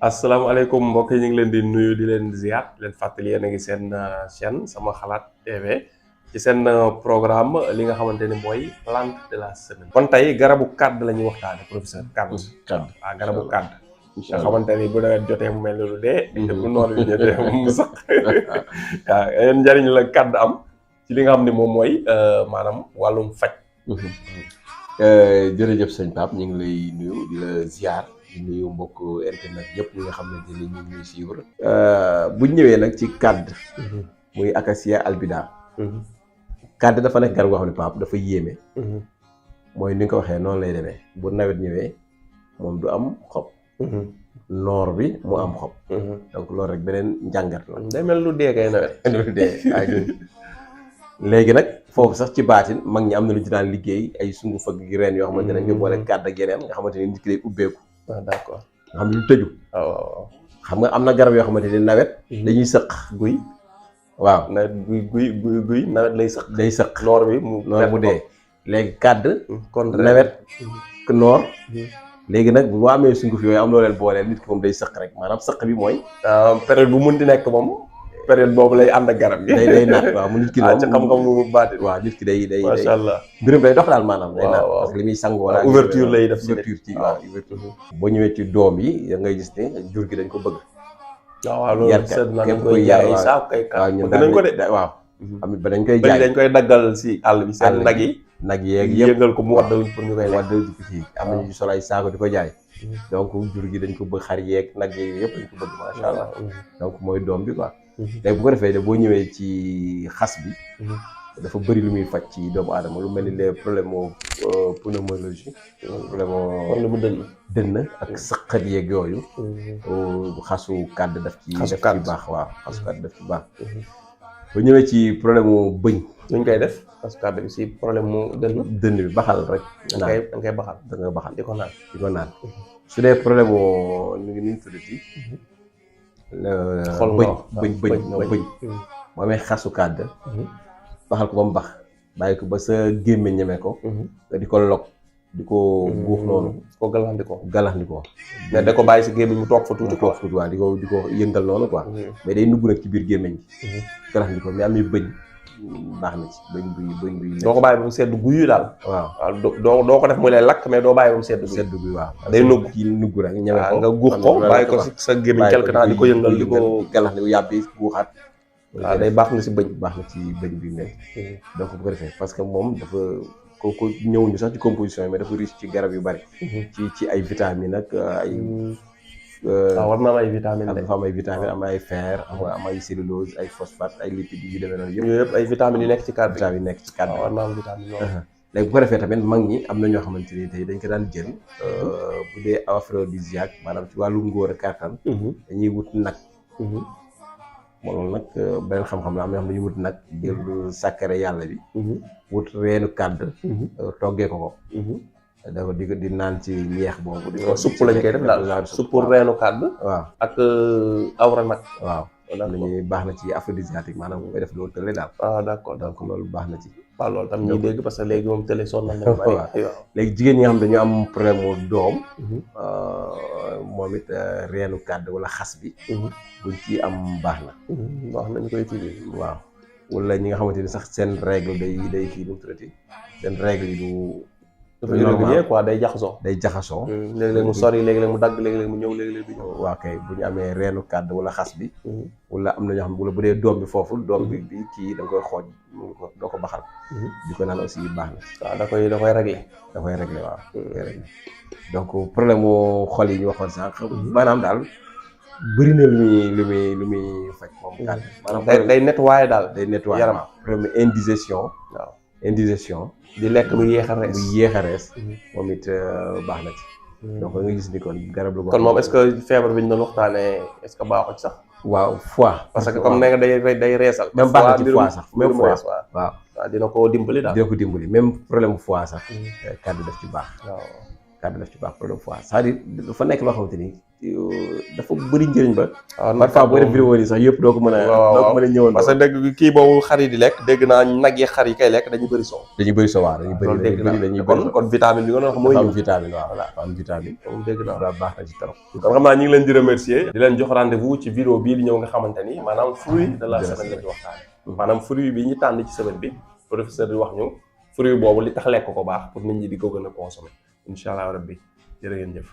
asalaamaaleykum mbokk yi ñu ngi leen di nuyu di leen ziar di leen fàttali yéen a ngi seen chaîne sama xalaat TV ci seen programme li nga xamante ni mooy plante de la semaine. kon tey garabu kàdd la ñuy waxtaane professeur kàdd. waaw garabu kàdd. nga xamante ni bu nawet jotee mu mel ni lu dee. bu noor bi jotee mu sax waaw yéen njariñ la kàdd am ci li nga xam ne moom mooy maanaam wàllum faj. jërëjëf sëñ Pape ñu ngi lay nuyu di la ziar. di nuyu mbokk internet yëpp ñi nga xamante ni ñu ngi ñuy suivre. buñ ñëwee nag ci kàdd. muy Acacia albida. kàdd dafa nekk garab goo xam ne Pape dafa yéeme. mooy ni nga ko waxee noonu lay demee bu nawet ñëwee moom du am xob. noor bi mu am xob. donc loolu rek beneen njàngat la. day mel lu dee kay nawet. lu dee léegi nag foofu sax ci baatin mag ñi am na lu ci daan liggéey ay sungu fëgg gi reen yoo xamante ne ñu boole kàdd ak yeneen nga xamante ni nit ki day ubbeeku. ah d'accord nga xam ne lu tëju. waaw xam nga am na garab yoo xamante ni nawet. dañuy sëq guy. waaw nawet guy nawet lay sëq. day sëq noor bi mu dee. léegi kàdd. kon nawet noor. léegi nag bu amee sunguf yooyu am loo leen booleel nit ki moom day sëq rek maanaam sëq bi mooy. période bu mun di nekk moom. période boobu lay ànd ak garab gi. day naat waaw mu nit ki moom ci xam-xam mu baati. waaw nit ki day macha allah mbirum day dox daal maanaam. day naat waaw parce que li muy sang wala. ouverture lay def ouverture ci waaw ouverture. boo ñëwee ci doom yi da ngay gis ne jur gi dañ ko bëgg. waaw loolu seet na dañ koy jaay ay saako kay waaw ñun dañ ko de waaw. amit ba dañ koy jaay dañ koy daggal si àll bi seen nag yi. nag yeeg yëpp yëngal ko mu wadd pour ñu koy wadd di ko ci am nañu solo ay saako di ko jaay. donc jur gi dañ ko bëgg xar yeeg nag yeeg yëpp dañ ko bëgg macha allah. donc mooy doom bi quoi. léegi bu ko defee boo ñëwee ci xas bi. dafa bëri lu muy faj ci doomu aadama lu mel ni les problèmes mu pneumologie. problème mu dënn ak sëqat yeeg yooyu. xasu kàdd daf ci baax waaw xasu kàdd daf ci baax. bu ñëwee ci problème mu bëñ. nuñ koy def xasu kàdd bi si problème mu dënn bi baxal rek. da nga koy baxal. da nga baxal di ko naan. su dee problème mu nu ngi tuddati. bëñ bu amee xasu kàdd. baxal ko ba mu bax bàyyi ko ba sa gémmiñ ñeme ko. nga di ko log di ko guux noonu. ko galaxndikoo. mais da ko bàyyi si gémmiñ mu toog fa tuuti quoi. waaw di ko yëngal noonu quoi. mais day nugg nag ci biir gémmiñ gi. galaxndikoo mais amee bëñ baax na ci bëñ buy. doo ko bàyyi ba mu sedd guy daal. waaw doo ko def mu lay lakk mais doo bàyyi ba mu sedd guy. waaw day nugg ci nugg rek ñeme ko nga guux ko bàyyi ko sa gémmiñ quelque temps di ko yëngal di ko galaxndikoo yàbbi guuxaat. waaw day baax na si bëñ. baax na ci bëñ bi mel. donc bu ko defee parce que moom dafa ko ñëwuñu sax ci composition yi mais dafa riche ci garab yu bari. ci ay vitamines ak ay. waaw war na am ay vitamines dafa am ay vitamines am ay fer am ay cellulose ay phosphate ay lipides yu demee noonu yëpp. yooyu yëpp ay vitamines yu nekk ci kàdd. vitamines yu nekk ci kàdd. war na am vitamine loolu. léegi bu ko defee tamit mag ñi am na ñoo xamante ni tey dañ ko daan jël. bu dee aphrodisiaque maanaam ci wàllu ngóor a kàttan. dañuy wut nag. loolu nag beneen xam-xam la am na yoo xam ne dañuy wut nag jël sàkkare yàlla bi. wut reenu kàdd. toggee ko ko. dafa di naan ci ñeex boobu. di ko supp lañ koy def daal supp reenu kàdd. waaw ak awra nag. waaw lañuy baax na ci aphrodisiaque maanaam bu koy def loolu tële daal. d'accord donc loolu baax na ci. waaw loolu tam ñuy dégg parce que léegi moom télé sonal nañu bari. waaw léegi jigéen ñi nga xam dañu am problème mu doom. moom it reenu kàdd wala xas bi. buñ ci am baax na. wax nañu koy tuddee. waaw wala ñi nga xamante ni sax seen règle day kii nu mu tuddati seen règle yi du. dafa irrégulier quoi day jaxasoo. day jaxasoo. léeg-léeg mu sori léeg-léeg mu dagg léeg-léeg mu ñëw léeg-léeg du ñëw. waaw kay bu ñu amee reenu kàdd wala xas bi. wala am na ñoo xam ne bu dee doom bi foofu doom bi kii da nga koy xooj doo ko baxal. di ko naan aussi baax na. waaw da koy régler. da koy régler waaw. donc problème mu xol yi ñu waxoon sànq. maanaam daal bëri na lu muy faj moom kàdd. maanaam day nettoyer daal. day nettoyer yaram problème indigestion. waaw indigestion. di lekk mu yéex a rees. moom it baax na ci. donc nga gis ni kon garab la. kon moom est-ce que feebar bi ñu doon waxtaanee est-ce que baaxul ci sax. waaw foie. parce que comme nee nga day reesal. même baax na ci foie sax même foie waaw dina ko dimbali daal. dina ko dimbali même problème mu foie sax. kàdd daf ci baax. waaw kàdd daf ci baax problème foie c'est-à-dire dafa nekk loo xamante ni dafa bëri njëriñ ba. waaw parfois boo def vidéo yi sax yëpp doo ko mën a. doo ko mën a ñëwoon parce que dëgg kii boobu xar yi di lekk dégg naa nag yi xar yi kay lekk dañuy bëri soow. dañuy bëri sowaa dañuy loolu dégg naa dañuy bëri kon vitamine bi nga doon wax mooy dafa ñëw. am vitamine waaw dafa am vitamine. moom dégg naa daal baax na ci trop. kon xam naa ñu ngi leen di remercier di leen jox rendez-vous ci vidéo bii di ñëw nga xamante ni maanaam fruit de la semaine la ñu waxtaan maanaam fruit bi ñu tànn ci semaine bi professeur di wax ñu fruit boobu li tax lekk ko baax pour nit ñi di ko gën a consommer incha allah rabbi jërë ngeen jëf